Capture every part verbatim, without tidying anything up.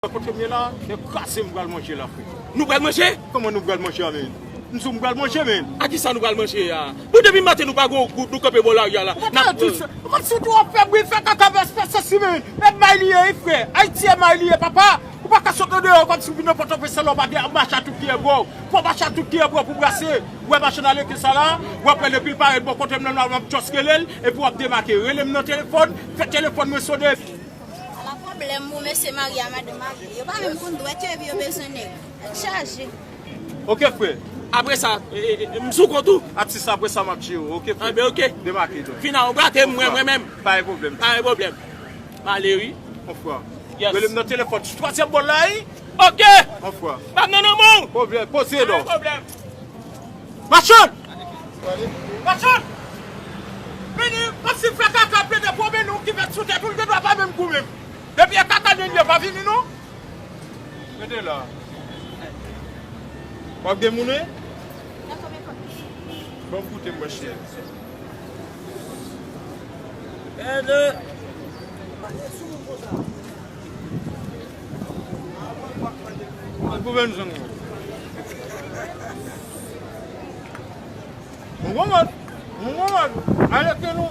Kote m ye la, se kraze m pral manje la, frè. Nou pral manje? Kòman nou pral manje a, men? M di w m pral manje, men. A kisa nou pral manje a? Bon, depi maten nou pa gen yon goud, nou kanpe bò lari a la. Ou pa tande tout sa? Kòmsi w di w ap fè bri, fè kaka, fè, fè sesi, men. E may li ye, wi, frè. Ayiti e may li ye, papa. Ou pa ka sot andeyò kòmsi w vin nan Pòtoprens la, w pa gen mache a tout kiyè bò. Fò w mache a tout kiyè bò pou w brase. W wè machann aleke sa la, w ap wè depi l parèt bò kote m nan, w ap just rele l, epi w ap demake. Rele m nan telefòn, fè telefòn mwen sone. Ala pwoblèm pou mesye marye a madanm marye. Yo pa menm konn dwèt yo epi yo bezwen nèg. Tèt chaje. Ok, frè. Apre sa, e, e, e, m sou kont ou. Atis, apre sa, m ap jere w. Ok, frè. Anben, ok. Demake, donk. Fina, ou gate m, mwen, mwen menm. Pa gen pwoblèm. Pa gen pwoblèm. M ale, wi. Mon frè. Yes. Rele m nan telefòn. Sou twazyèm bòl la, wi. Ok. Mon frè. Ban m nan non, mon. Pwoblèm, poze, non. Pa gen pwoblèm. Machann! Machann! Vini, kòmsi fè kaka plede pwomennen w ki fèt sou tèt ou, l gen dwa pa menm goumen m. Depi e kaka nènye pa vini non. Rete la. W ap gen moun wi? Bon, koute m, monchè. Gade. Mwen goumen m zanmi. Mwen goumen. Mwen goumen. Alèkte nou.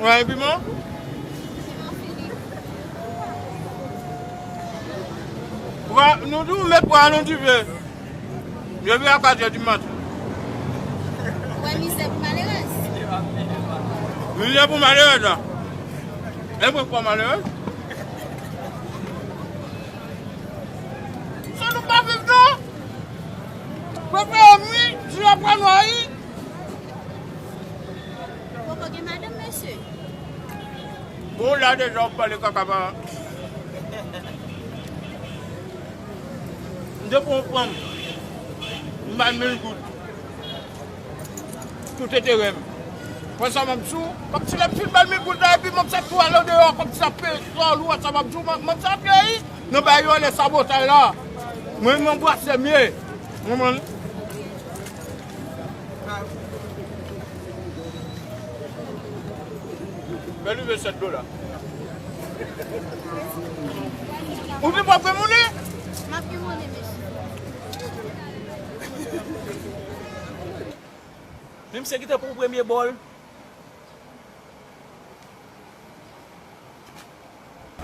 Ou gen piman? Pwa, nou di w met pwa nan dife. Depi a katrè di maten. Ou wè mizè pou malerèz? Mizè pou malerèz la. E mwen pa malerèz. Sa nou pa viv non. Prepare m wi, jou a pral nwa wi. Poko gen madanm, mesye? Bon, la deja w ap pale kaka pa. M te pran yon fanm. M bay mil goud. Tout enterè m. Wè sa m ap di w, kòmsi lè m fin bay mil goud la, epi m ap sa tou al andeyò, kòmsi ap peye sa lou, wè sa m ap di w, m ap sa peye. Nan bay yo lè sabotay la. Mwen, m anbrase m ye. Mwen, mwen. Bèl rive sèt dola. Ou vin pran premye moun li? M ap gen moun mesye. Men misye ki te pran premye bòl.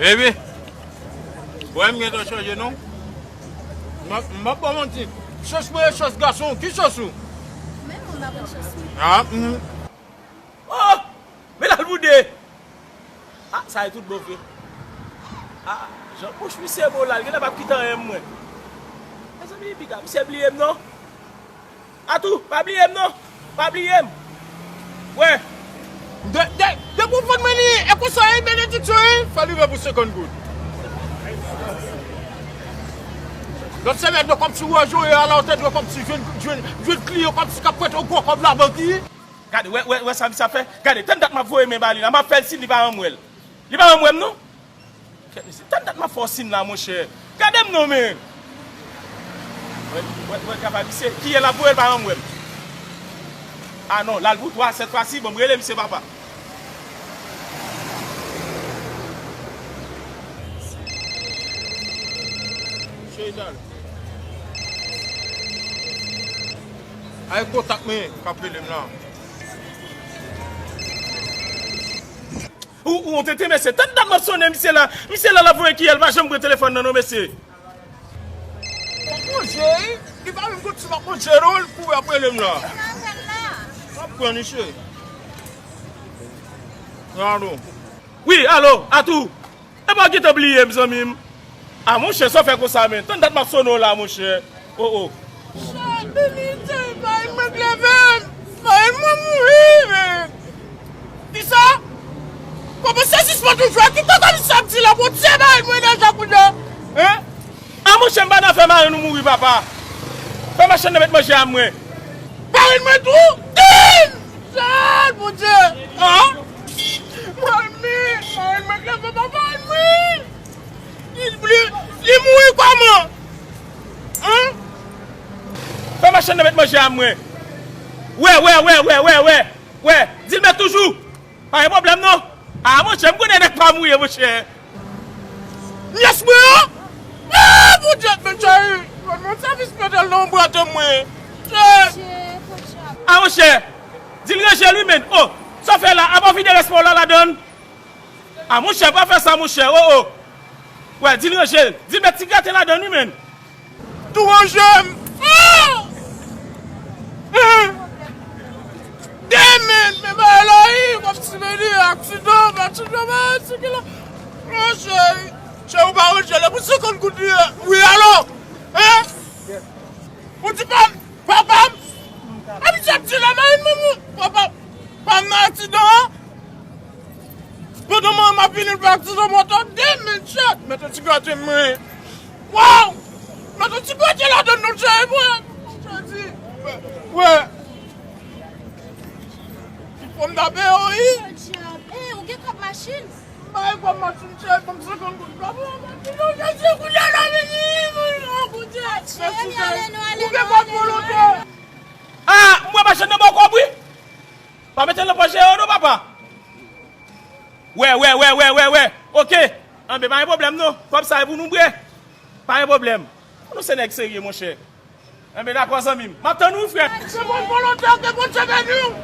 Epi, bwè m gentan chanje non. M ap, m ap ba w manti. Chans mwen e chans gason. Ki chans ou? Menm mwen pa konn chans mwen. Ah, mm. Oh! Men l al boude! Ah, sa e tout bon vre. Ah, jan bouch misye bon la, l genlè p ap kite anyen mwen. Mezanmi, piga, misye bliye m non. Atou, pa bliye m non. Pa bliye m. Wè. De, de, depi w vann mwen li, e konsa, e benediksyon, e fè li rive pou senkant goud. Lòt semèn, dwe kòmsi w wè Joe a la, ou te dwe kòmsi jwenn, jwenn, jwenn kliyan kòmsi k ap prete w gwo kòb labank li. Gade, wè, wè, wè sa misye ap fè. Gade, tann dat m ap voye men ba li la, m ap fè l siy li pa janm wè l. Li pa janm wè m non. Kèt mesye, tann dat m ap fè w siy la, monchè. Gade m non, men. Wè, wè, wè, travay misye. Kiyè l ap voye l pa janm wè m. Ah non, l al pou twa, sèt fwa si, bon, m rele misye papa. Cheytan. Ay kontak mwen k ap rele m la. Ou, ou, tete, mesye. Tann dat m ap sonnen misye la. Misye la, l ap voye kiyè l, pa janm pran telefòn nan, non, mesye. M ap manje, wi. Li pa menm konn si m ap manje, non, l kouri ap rele m la. M ap pran, mesye. Alo. Wi, alo, Atou. Epa w gentan bliye m, zanmi m. A, monchè, sa w fè konsa, men? Tann dat m ap sonnen w la, monchè. O, o. Chak minit, mayi mwen k leve m. Mayi mwen mouri, men. Kisa? Kòman se sispann toujou? Ki kaka misye ap di la, Bondye, mayi mwen deja kounye a? Hein? A, monchè, m pa nan fè marenn ou mouri, papa. Fè machann nan met manje a mwen. Marenn mwen tou? Din! Jan, Bondye! An? Manmi, marenn mwen k leve, papa, marenn mwen! Li, li, li mouri kòman? An? Fè machann nan met manje a mwen. Wè, wè, wè, wè, wè, wè. Wè, di l met toujou. Pa gen pwoblèm non. A, monchè, m konnen nèg pa mouri, monchè. Non, bwa tanm mwen. A, monchè, di l ranje l wi, menn. O, sa w fè la? Apa w vide rès pa w la ladann? A, monchè, pa fè sa, monchè. O, o. Wè, di l ranje l. Di l met ti graten ladann wi, menn. Tou ranje m. A! A! Demen, men bagay la, wi, kòmsi men li aksidan, aksidan, men se ki la. O, cheri, cheri, ou pa ranje l, pou senkant goud li ye. Wi, alò. Hein? Ou di pa m, papa m. A, misye ap di la, mayi m, manman. Papa, pa m nan aksidan an. Pandan mwen m ap vini l pa aksidan moto, demen chat. Mete ti graten mwen. Waw! Mete ti graten ladann non, cheri mwen. Cheri, wè. Wè. Fò m tape yo, wi. Podyab. E, ou gen kòb machin? M pa gen kòb machin, cheri, ban m senkant goud. Papa, machin, non, Jezi, kounye a la vini, mwen, oh, Bondye. Mèsi, cheri. Ou gen kòb volonte. A, m wè machann nan ba w kòb, wi. Pa mete l nan pòch dèyè w non, papa. Wè, wè, wè, wè, wè, wè. Oke. Anben, pa gen pwoblèm non. Kòb sa e pou nou bre. Pa gen pwoblèm. Nou se nèg serye, monchè. Anben, dakò, zanmi m. M ap tann ou, frè. Se bon volonte, ke Bondye beni w.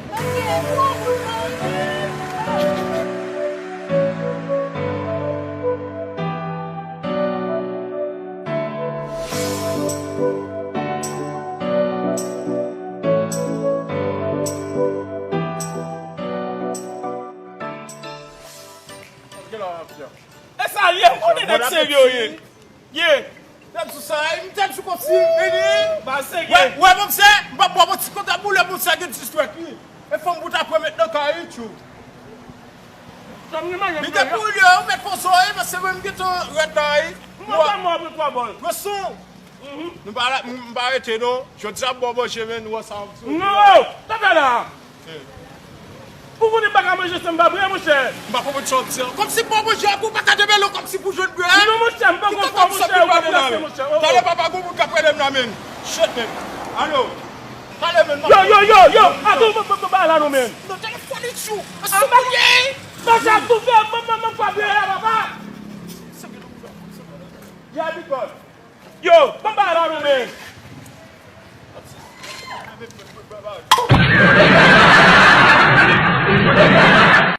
E sa l ye, m konnen nèg serye w ye. Ye. Tèt sou sa, e m tèt sou konsi, vini. Ba serye. Wè, wè, bon, se, m pa bò, bon, ti konta boule, bon, sa gen distrèk, wi. E fanm bout apre met nan kay, wi, tchou. Li te pou lye, ou mèt fon son, e, paske mwen, m gentan rèd la, wi. Mwen, mwen, mwen, mwen, mwen. Mwen son. Nou pa la, m pa rete non. Jodi a m ba w manje, men nou wè sa. Non, tata la. Pou konnen m pa ka manje san m pa bre, monchè. M pa konprann sa w ap di an. Kòmsi m ba w manje, epi w pa ka demele w kòmsi pou jwenn bre. Non, monchè, m pa konprann, monchè, ou deplase, monchè. Talè papa gon moun k ap rele m la, men. Shit, men. Alo. Talè, men. Yo, yo, yo, yo. Ato, m pa la non, men. Non, telefòn li tchou. Manje ap toufe, m pa bre la, papa. Ya, bikòl. Yo, ban m bay la non, men.